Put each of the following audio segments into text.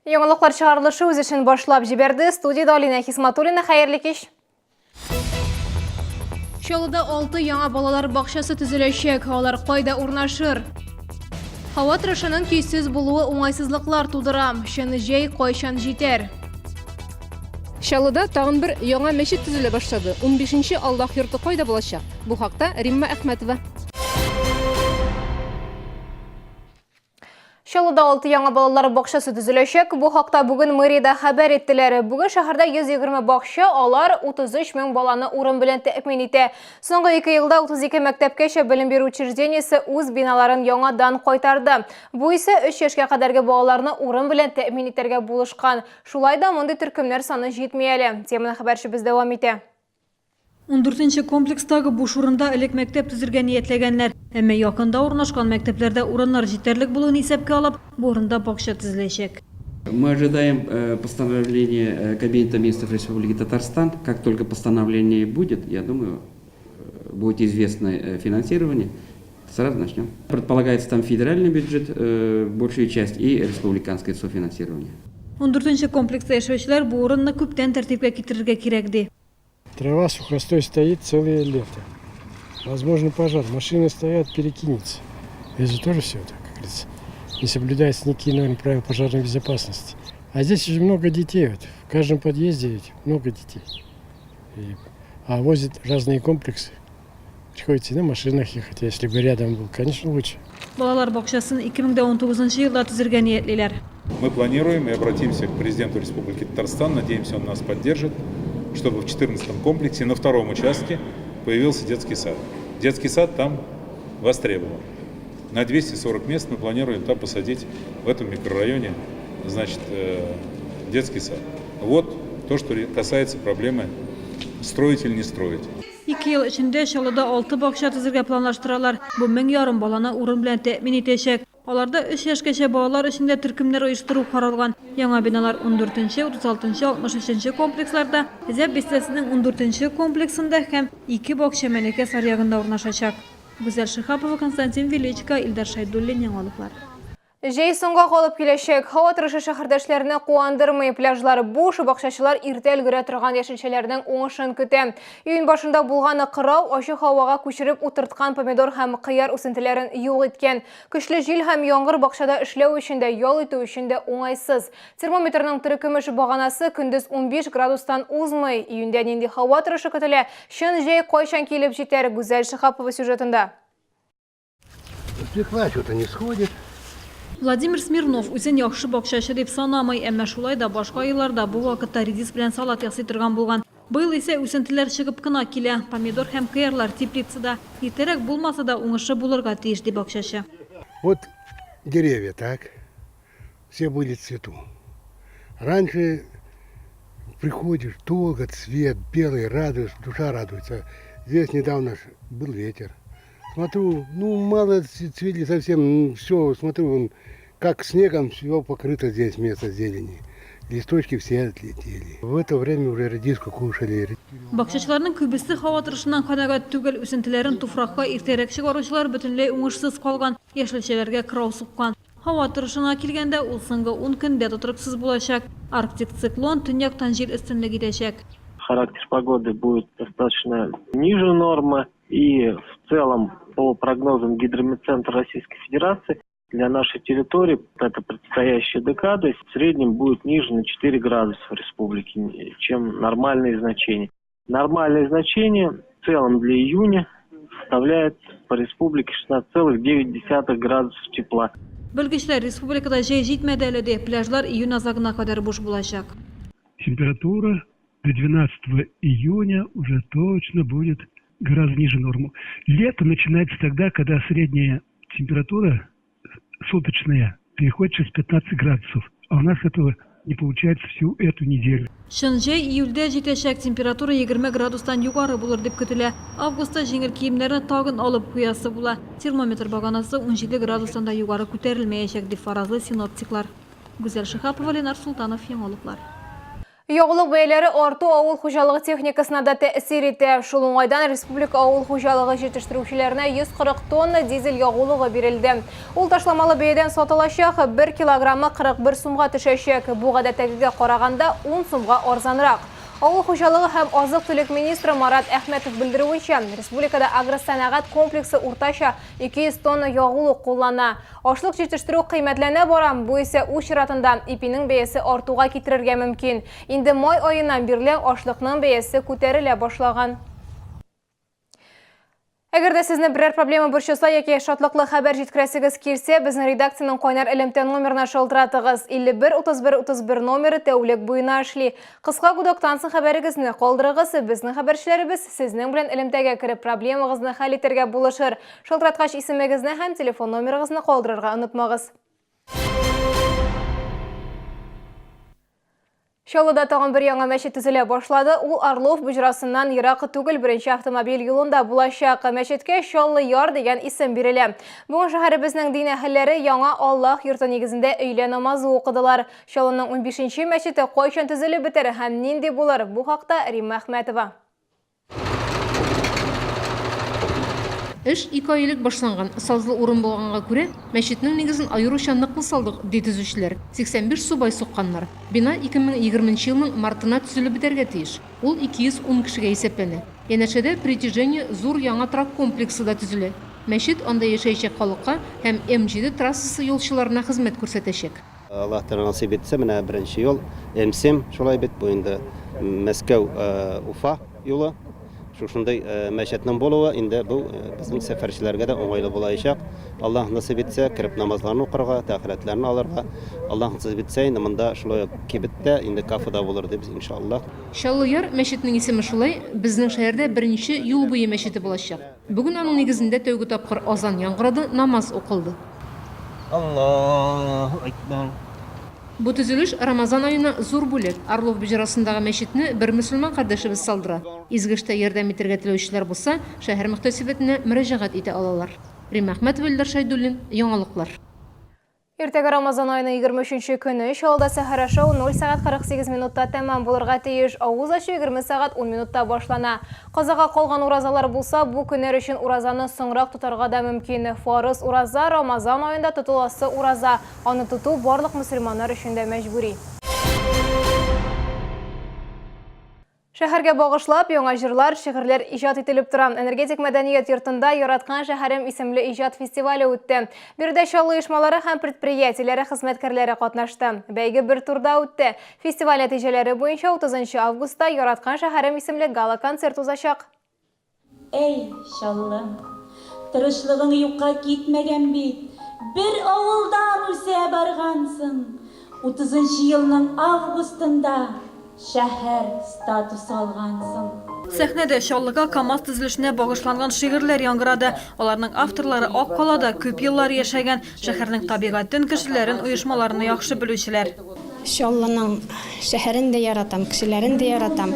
Яңалыклар чыгарылышы үз эшен башлап җибәрде. Студиядә Алинә Хисматуллина. Хәерле кич. Чаллыда 6 яңа балалар бакчасы төзеләчәк. Алар кайда урнашыр? Һава торышының көйсез булуы уңайсызлыклар тудыра. Чын җәй кайчан җитәр? Чаллыда тагын бер яңа мәчет төзелә башлады. 15 нче Аллаһ йорты кайда булачак? Бу хакта Римма Әхмәтова. Чаллыда 6 яңа балалар бакчасы төзеләчәк. Бу хакта бүген мэриядә хәбәр иттеләр. Бүген шәһәрдә 120 бакча, алар 33 мең баланы урын белән тәэмин итә. Соңгы 2 елда 32 мәктәпкәчә белем бирү учреждениесе үз биналарын яңадан кайтарды. Бу исә 3 яшькә кадәрге балаларны урын белән тәэмин итәргә булышкан. Шулай да мондый төркемнәр саны җитми әле. Теманы хәбәрчебез дәвам итә. Ундүртенче комплекстагы буш урында элек мәктәп төзергә ниятләгәннәр. Әмма якында урнашкан мәктәпләрдә урыннар җитәрлек булуын исәпкә алып, бу урында бакча төзеләчәк. Мы ожидаем постановление Кабинета министров Республики Татарстан. Как только постановление будет, я думаю, будет известно финансирование, сразу начнем. Предполагается там федеральный бюджет, большая часть, и республиканское софинансирование. Ундүртенче комплекста яшәүчеләр бу урынны күптән тәртипкә китерергә кирәк, ди. Трава сухостой стоит целое лето. Возможно пожар. Машины стоят, перекинется. Это же тоже все так, как говорится. Не соблюдаются никакие нормы правил пожарной безопасности. А здесь уже много детей. Вот, в каждом подъезде ведь много детей. И, а возят разные комплексы. Приходится на машинах ехать. Если бы рядом был, конечно, лучше. Балалар бакчасын 2019 елда төзергә ниятлиләр. Мы планируем и обратимся к президенту Республики Татарстан, надеемся, он нас поддержит, чтобы в 14 комплексе на втором участке появился детский сад. Детский сад там востребован. На 240 мест мы планируем там посадить в этом микрорайоне, значит, э, детский сад. Вот то, что касается проблемы строить или не строить. Ике ел эчендә Чаллыда алты бакча төзергә планлаштыралар. Бу 1500 баланы урын белән тәэмин итәчәк. Аларда өч яшькәчә балалар өчен дә төркемнәр оештыру каралган. Яңа биналар ундүртенче, утызалтынчы, алтмыш өченче комплексларда, Зәб бистәсенең ундүртенче комплексында һәм ике бакча Мәләкәс аръягында урнашачак. Гүзәл Шиһапова, Константин Величко, Илдар Шәйдуллин, Яңалыклар. Җәй соңга калып киләчәк. Һава торышы шәһәрдәшләрне куандырмый. Пляжлар буш, бакчачылар иртә өлгерә торган яшелчәләрнең уңышын көтә. Июнь башында булган кырау ачык һавага күчереп утырткан помидор һәм кыяр үсентеләрен юк иткән. Көчле җил һәм яңгыр бакчада эшләү өчен дә, ял итү өчен дә уңайсыз. Термометрның терекөмеш баганасы көндез 15 градустан узмый. Июньдә нинди һава торышы көтелә? Чын җәй кайчан килеп җитәр? Гүзәл Шиһапова сюжетында. Свекла что-то не сходит. Владимир Смирнов үзен яхшы бакчачы дип санамый, әмма шулай да башка елларда бу вакытта редис белән салат ясый торган булган. Быел исә үсентеләр чыгып кына килә. Помидор һәм кыярлар теплицада. Иртәрәк булмаса да уңышы булырга тиеш, ди бакчачы. Вот деревья, так, все были в цвету. Раньше приходишь, долго цвет, белый, радуешь, душа радуется. Здесь недавно был ветер. Смотрю, ну мало цвели совсем, все, смотрю, вон, как снегом все покрыто здесь место зелени. Листочки все отлетели. В это время уже редиску кушали. Бакчачыларның күбесе һава торышыннан канәгать түгел, үсентеләрен туфракка иртәрәк чыгаручылар бөтенләй уңышсыз калган, яшелчәләргә кырау суккан. Һава торышына килгәндә, ул соңгы ун көндә тотрыксыз булачак. Арктик циклон, төньяктан җил өстенлек итәчәк. Характер погоды будет достаточно ниже нормы. И в целом, по прогнозам Гидрометцентра Российской Федерации, для нашей территории это предстоящая декада в среднем будет ниже на 4 градуса в республике, чем нормальные значения. Нормальные значения в целом для июня составляет по республике 16,9 градусов тепла. Белгечләр республикада җәй җитмәде әле ди, пляжлар июнь азагына кадәр буш булачак. Температура до 12 июня уже точно будет гораздо ниже нормы. Лето начинается тогда, когда средняя температура суточная переходит через 15 градусов. А у нас этого не получается всю эту неделю. Чын җәй июльдә җитәчәк, температура 20 градустан югары булыр дип көтелә. Августта җиңел киемнәрне тагын алып куясы була. Термометр баганасы 17 градустан да югары күтәрелмәячәк, дип фаразлый синоптиклар. Гүзәл Шиһапова, Ленар Солтанов, Яңалыклар. Ягулык бәяләре арту авыл хуҗалыгы техникасына да тәэсир итә. Шул уңайдан республика авыл хуҗалыгы җитештерүчеләренә 140 тонна дизель ягулыгы бирелде. Ул ташламалы бәядән сатылачак, бер килограммы 41 сумга төшәчәк. Бу гадәттәгегә караганда 10 сумга арзанрак. Авыл хуҗалыгы һәм азык-төлек министры Марат Әхмәтов белдерүенчә, республикада агросәнәгать комплексы уртача 200 тонна ягулык куллана. Ашлык җитештерү кыйммәтләнә бара, бу исә үз чиратында ипинең бәясе артуга китерергә мөмкин. Инде май аеннан бирле ашлыкның бәясе күтәрелә башлаган. Әгәр дә сезне берәр проблема борчыса яки шатлыклы хәбәр җиткерәсегез килсә, безнең редакциянең кайнар элемтә номерына шалтыратыгыз. 51 31 31 номеры тәүлек буена эшли. Кыска гудоктан соң хәбәрегезне калдырыгыз, безнең хәбәрчеләребез сезнең белән элемтәгә кереп проблемагызны хәл итәргә булышыр. Шалтыраткач исемегезне һәм телефон номерыгызны калдырырга онытмагыз. Чаллыда тагын бер яңа мәчет төзелә башлады. Ул Орлов боҗрасыннан ерак түгел беренче автомобиль юлында булачак. Мәчеткә Чаллы Яр дигән исем бирелә. Бүген шәһәребезнең дин әһелләре яңа Аллаһ йорты нигезендә өйлә намазы укыдылар. Чаллының унбишенче мәчете кайчан төзелеп бетәр һәм нинди булыр? Бу хакта Римма Әхмәтова. Эш ике ай элек башланган. Сазлы урын булганга күрә, мәчетнең нигезен аеруча ныклы салдык, ди төзүчеләр. 85 субай сукканнар. Бина 2020 нче елның мартына төзелеп бетәргә тиеш. Ул 210 кешегә исәпләнә. Янәшәдә Притяжение зур яңа торак комплексы да төзелә. Мәчет анда яшәячәк халыкка һәм М-җиде трассасы юлчыларына хезмәт күрсәтәчәк. Аллаһ Тәгалә насыйп итсә, менә беренче юл М7, шулай бит, бу инде Мәскәү, Уфа юлы. Шушындый мәчетнең булуы инде бу безнең сәфәрчеләргә дә уңайлы булаячак. Аллаһ насыйп итсә, кереп намазларны укырга, тәһарәтләрне алырга. Аллаһ насыйп итсә, инде монда шулай ук кибет тә, инде кафе да булыр дибез, иншаллаһ. Чаллы Яр мәчетенең исеме шулай, безнең шәһәрдә беренче юл буе мәчете булачак. Бүген аның нигезендә тәүге тапкыр азан яңгырады, намаз укылды. Аллаһу әкбәр. Бу төзелеш Рамазан аена зур бүләк. Орлов боҗрасындагы мәчетне бер мөселман кардәшебез салдыра. Изге эштә ярдәм итәргә теләүчеләр булса, шәһәр мөхтәсибәтенә мөрәҗәгать итә алалар. Римма Әхмәтова, Илдар Шәйдуллин, Яңалыклар. Иртәгә Рамазан аеның 23 нче көне, Чаллыда сәхәр ашау 0 сәгать 48 минутта тәмам булырга тиеш. Авыз ачу 20 сәгать 10 минутта башлана. Казага калган уразалар булса, бу көннәр өчен уразаны соңрак тотарга да мөмкин. Фарыз ураза, Рамазан аенда тотыласы ураза. Аны тоту барлык мөселманнар өчен дә мәҗбүри. Шәһәргә багышлап, яңа җырлар, шигырьләр иҗат ителеп тора. Энергетик мәдәният йортында Яраткан шәһәрем исемле иҗат фестивале үтте. Биредә Чаллы оешмалары һәм предприятиеләре хезмәткәрләре катнашты. Бәйге бер турда үтте. Фестиваль нәтиҗәләре буенча 30 августта Яраткан шәһәрем исемле гала-концерт узачак. Әй, Чаллым, тырышлыгың юкка китмәгән бит, бер авылдан үсә баргансың, утызынчы елның августында шәһәр статусы алгансың. Сәхнәдә Чаллыга КАМАЗ төзелешенә багышланган шигырьләр яңгырады. Аларның авторлары Ак калада күп еллар яшәгән, шәһәрнең табигатен, кешеләрен, оешмаларны яхшы белүчеләр. Чаллының шәһәрен дә яратам, кешеләрен дә яратам,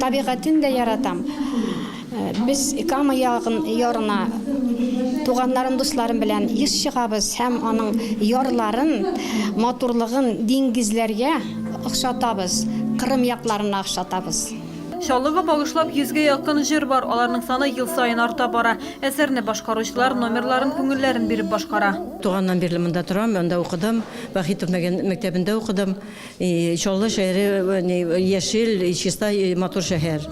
табигатен дә яратам. Без Кама ягын ярына туганнарым, дусларым белән еш чыгабыз һәм аның ярларын, матурлыгын диңгезләргә охшатабыз, Кырым якларына охшатабыз. Чаллыга багышлап йөзгә якын җыр бар, аларның саны ел саен арта бара. Әсәрне башкаручылар номерларын күңелләрен биреп башкара. Туганнан бирле монда торам, анда укыдым. Вахитов мәктәбендә укыдым. Чаллы шәһәре яшел, чиста, матур шәһәр.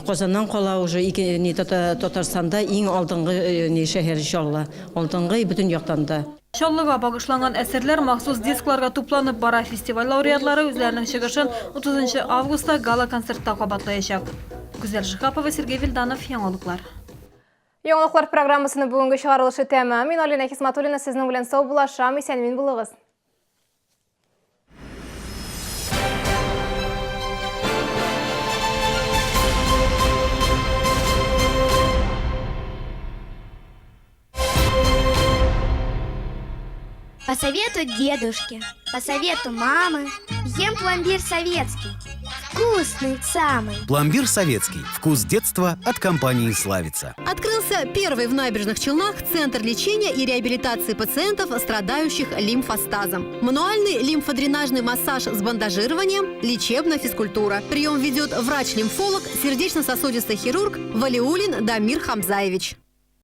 Казаннан кала уже ике Татарстанда иң алдынгы шәһәр Чаллы. Алдынгы бөтен яктан да. Чаллыга багышланган әсәрләр махсус дискларга тупланып бара. Фестиваль лауреатлары үзләренең чыгышын 30 августта гала-концертта кабатлаячак. Гүзәл Шиһапова, Сергей Вильданов, Яңалыклар. Яңалыклар программасының бүгенге чыгарылышы тәмам. Мин Алина Хисматуллина сезнең белән саубуллашам. Исән-имин булыгыз. По совету дедушки, по совету мамы, ем пломбир советский. Вкусный самый. Пломбир советский. Вкус детства от компании «Славица». Открылся первый в Набережных Челнах Центр лечения и реабилитации пациентов, страдающих лимфостазом. Мануальный лимфодренажный массаж с бандажированием, лечебная физкультура. Прием ведет врач-лимфолог, сердечно-сосудистый хирург Валиулин Дамир Хамзаевич.